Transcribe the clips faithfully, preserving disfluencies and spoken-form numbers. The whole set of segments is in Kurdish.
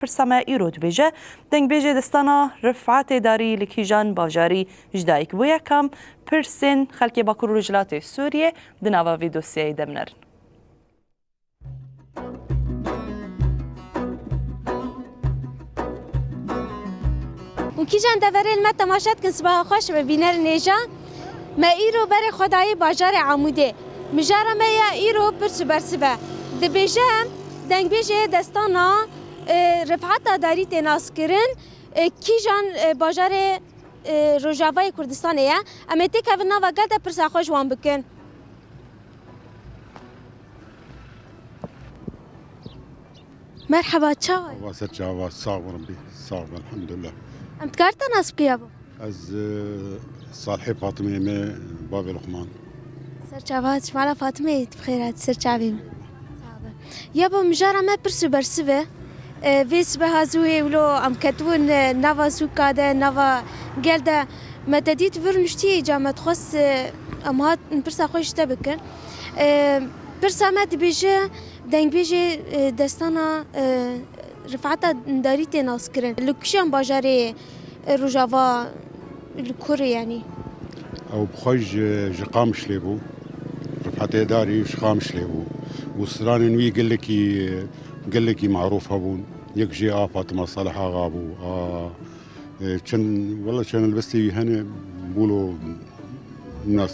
Pirsa me îro dibêje, dengbêjê Destana Rifetê Darî li kîjan bajarî ji dayik bûye? Kam pirsên xelkê Bakur û Rojhilatê Sûriyê di nava vê dosyayê de binerin? Û kîjan deverê li me temaşe dikin, sibeha xweş be bînerên hêja. Me îro berê xwe dayê bajarê Amûdê. Mijara me ya îro pirs û bersiv e. Dibêje, dengbêjê Destana, e, Rifeta Darî tê naskirin, e, kîjan, e, bajarê, e, Rojavayê Kurdistanê ye? Em ê têkevin nava gel de pirsa xwe ji wan bikin. Merheba, çawa yî? Ava ser çava, sağ olun bir, sağ olun, elhamdülillah. Em dikarin te nas bikin yabo? Ez, e, Salihê Fatimê me, bavê Luqman. Ser çava, çimala Fatimê, tu bi xêr hatî ser çavê min. Sağ ol. Yabo, mijara me pirs û bersiv e. E, vê sibeha zû hê wilo em ketibûn, e, nava sûka de, nava gel de. Me te dît vir nuştî, îca me dixwest, e, em hat pirsa xwe ji te bikin. E, pirsa me dibêje, dengbêjê, e, Destana, e, Rifeta Darî tê naskirin. Li kîjan bajarê, e, Rojava li kur e, yanî? Ew bi xwe ji, ji Qamişlê bû. Rifetê Darî ji Qamişlê bû. Û stranên wî gelekî, gelekî marûf hebûn. Yek jê a Fatima Salih Axa bû. A, e, çend, wela çend helbestê wî hene, bûlo nas.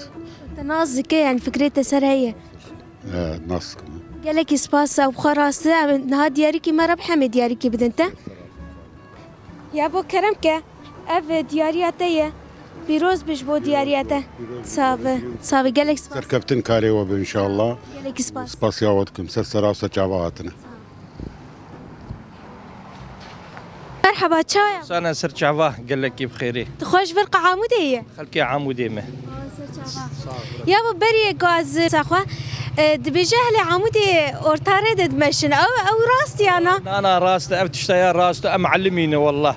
Te nas dike, yanî fikrê te ser heye? E, nas dikim. Gelekî spas, ew bi xwe rast e. Em niha diyarîkî me re bi hemê diyarîkî bidin te. Yabo kerem ke, ev diyariya te ye. Pîroz be ji bo diyariya te. Sağ be. Sağ be. Gelek spas. Serkeftin karê we be inşallah. Gelek spas. Spasiya we dikim. Ser sera ser çava hatine. Merheba, çawa ye? Sana ser çava, gelekî bi xêrê. Tu xwe ji vir qe Amûdê ye? Xelkê Amûdê me. Yabo berî ku ez saxwe, e, dibêje helê Amûdê orta rê de dimeşin. Ew, ew rast ya na? Na, na, rast e. Ev tişta ya rast e. Em elimî ne wallah.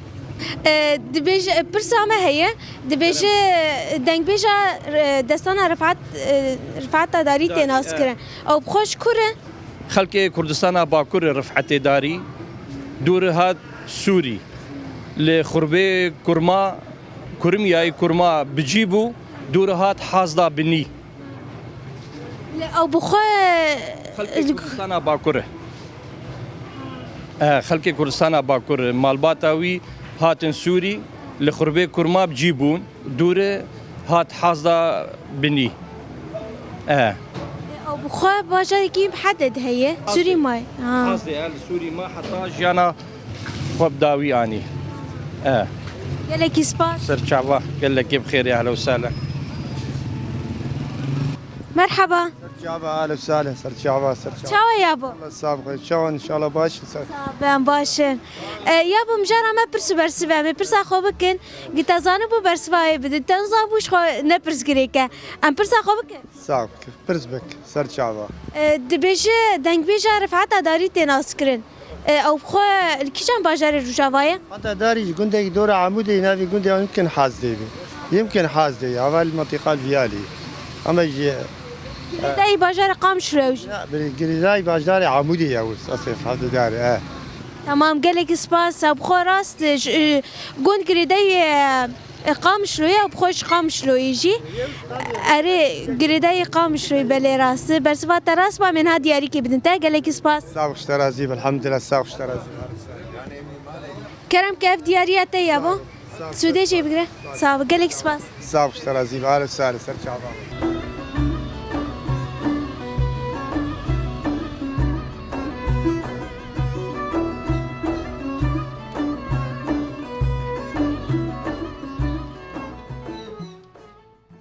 E, dibêje, e, pirsa me heye. Dibêje, e, dengbêja, e, Destana Rifat, e, Rifata Darî tê naskirin. Ew bi xwe ji kur e? Xelkê Kurdistana Bakur e Rifetê Darî. Dû re hat Sûrî. Li xurbê kurma, kurmiyayî kurma bi cî bû, dû re hat hazda binî. Lê ew bi xwe Xelkê Kurdistana Bakur e. E, xelkê Kurdistana Bakur e. Malbata wî hatin Sûrî, li xurbê kurma bi cî bûn, dû re hat hazda binî. E. Ew bi xwe bajarekî bi hede de heye. Sûrî may. Ha. Hazdê, e, li Sûrî ma heta jiyana xwe bi dawî anî. E. Gelekî spas. Ser çava, gelekî bi xêrê, ehlen û sehlen. Merheba. Ser çava, ehlen û sehlen, ser çava, ser çava. Çawa yabo? Allah sağ ol, çawa, inşallah baş, ser. Sağ ben başın. E, yabo, mijara me pirs û bersiv e, em ê pirsa xwe bikin. Gi te zanibû bersiva wê bidin, te nizanibû ji xwe ne pirs girêk e. Em pirsa xwe bikin. Sağ ol, pirs bik, ser çava. E, dibêje dengbêja Rifeta Darî tê naskirin. E, ew bi xwe li kîjan bajarê Rojava ye? Rifeta Darî ji gundekî dora Amûdê, navê gundê yimkin Hazdê be. Yimkin Hazdê, ava li mintîqa Viyalî. Ama jî Girêdayî bajarê Qamişlo ye jî. Ya, bi girêdayî bajarê Amûdê ye, eslê Rifeta Darî, e. Tamam, gelekî spas. Ew bi xwe rast, e, ji, e, gund girêdayî, e, E, Qamişlo ye, bi xwe ji Qamişloyê jî. Erê, girêdayî Qamişloyê, belê rast. Bersiva te rast ba, em ê niha diyarîkê bidin te. Gelekî spas. Sağ ol, ji te razî be, elhamdülillah, sağ ol, ji te razî be. Kerem ke ev diyariya te ye bo. Sûdê jê bigire. Sağ ol, gelekî spas. Sağ ol, ji te razî be. Are, sare, ser çava.